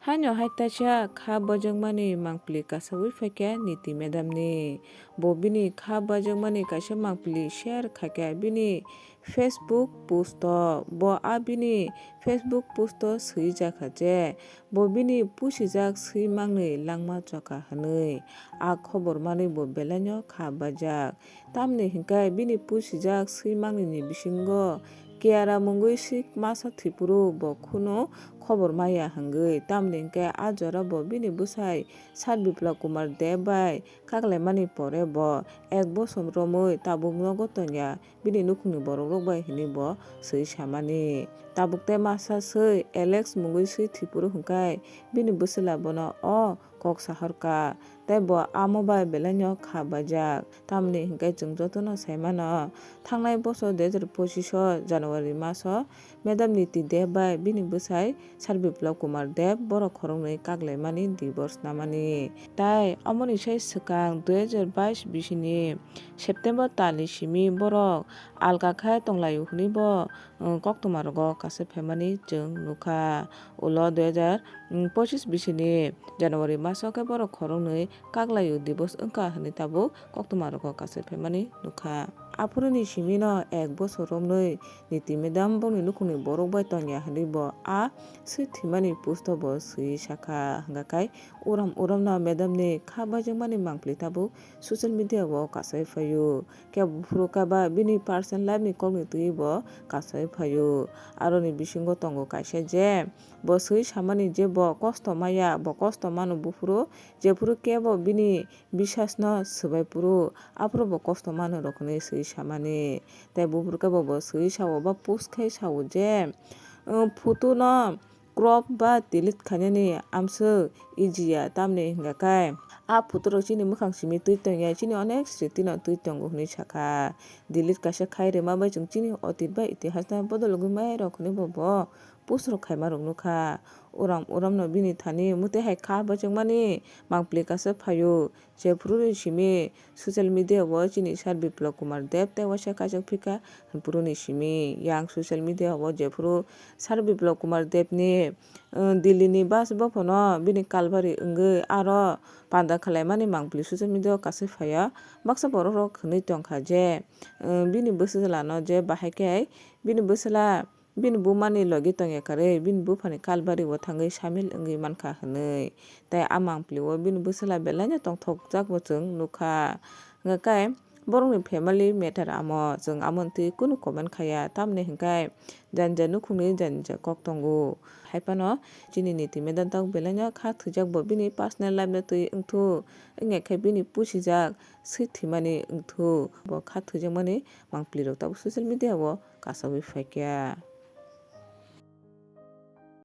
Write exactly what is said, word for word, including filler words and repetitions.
Haino hai taisa kha bajwkmani mangpili kasaui phaikha Niti madam ni. Bo bini kha bajwkmani kaisa mangpili share khaikha bini Facebook post o. Bo a bini Facebook post o swijak kha je, bo bini pusijak swi mangni langma chokha hwnwi. A khobor manwi bo belaino kha bajak. Tamni hinkhe bini pusijak swi mangnini bisingo Kiara mungwi swi masa thwipuru bo khunu khobor maya hwngwi. Tamni hinkhe a jora bo bini bwsai Sir Biplab Kumar Deb bai kaklaimani pore bo ek bosom romwi tabuk nogo tongya bini nukhungni borokrok bai hwnwi bo swi samani. Tabuk tei masa swi Alex mungwi swi thwipuru hwnkhe bini bwswla bono o kok sahorkha, tei bo amo bai belaino kha bajak. Tamni hinkhe chwng jotono sai mano, thangnai bosor dui hajar pochisho January maso Madam Niti Deb bai bini bwsai Sir Biplab Kumar Deb borok khoroknwi kaklaimani divorce namani. Tai omoni sai swkang dui hajar bais bisini September talni simi borok alka khe tonglaio hwnwi bo, uh, koktwma rogo kaisa phaimani chwng nukha. Ulo dui hajar pochisni bisini January maso khe borok khoroknwi kaklaio divorce wngkha hwnwi tabuk koktwma rogo kaisa phaimani nukha. Aphuruni simino ek bosor romnwi Niti madam bongni nukhungni borok bai tongya hwnwi bo a swi thwimani post o bo swi sakha. Hwnkha khai uram uramno madam ni kha bajwkmani mangpili tabuk social media o kasai phaio. Khe buphuru khe ba bini personal life ni kokni twi bo kasai phaio. Aroni bisingo tongo kaisa je bo swi samani je bo kosto maya, bo kosto mano buphuru, jephuru kebo bini bisasno swbai phuru, aphuru bo kosto mano rok hwnwi swi samani. Tei buphuru kebo bo swi sao ba post khai sao je, uh, photo no crop ba delete khainani amswk easy ya, tamni hwnkha khe a photo rok chini mwkhang simi twi tongya, chini onek sriti no twi tongo hwnwi sakha. Delete kaisa khai rwma bai chwng chini otit bai itihas no bodol wngwi mai rok hwnwi bo bo post rok khaima rok nukha. Uram uram no bini thani mwtwi hai kha bachwkmani mangpili kaisa phaio. Jephuru ni simi social media o chini Sir Biplab Kumar Deb tei waisa kaijak phikha, hwnphuru ni simi yang social media o jephuru Sir Biplab Kumar Deb ni, uh, Delhi ni bus bophano bini kalbari wngwi aro panda khwlaimani mangpili social media o kasui phaio. Baksa borok rok hwnwi tongkha je, uh, bini bwsajla no je bahai khe bini bwsajla bini buma ni logi tongya kwrwi, bini bupha ni kalbari o thangwi samil wngwi mankha hwnwi. Tai a mangpili o bini bwsajla belai no tongthokjak bo chwng nukha. Hwnkha khe borok ni family matter amo, chwng amo ni twi kunu comment khaiya, tamni hwnkhe jani jani nukhung ni jani jani kok tongo. Hai phano chini Niti madam tabuk belai no kha thwijak bo bini personal life no twi wngthu, wngya khe bini pusijak swi thwimani wngthu, bo kha thwijakmani mangpili rok tabuk social media o kasagwi phaikha.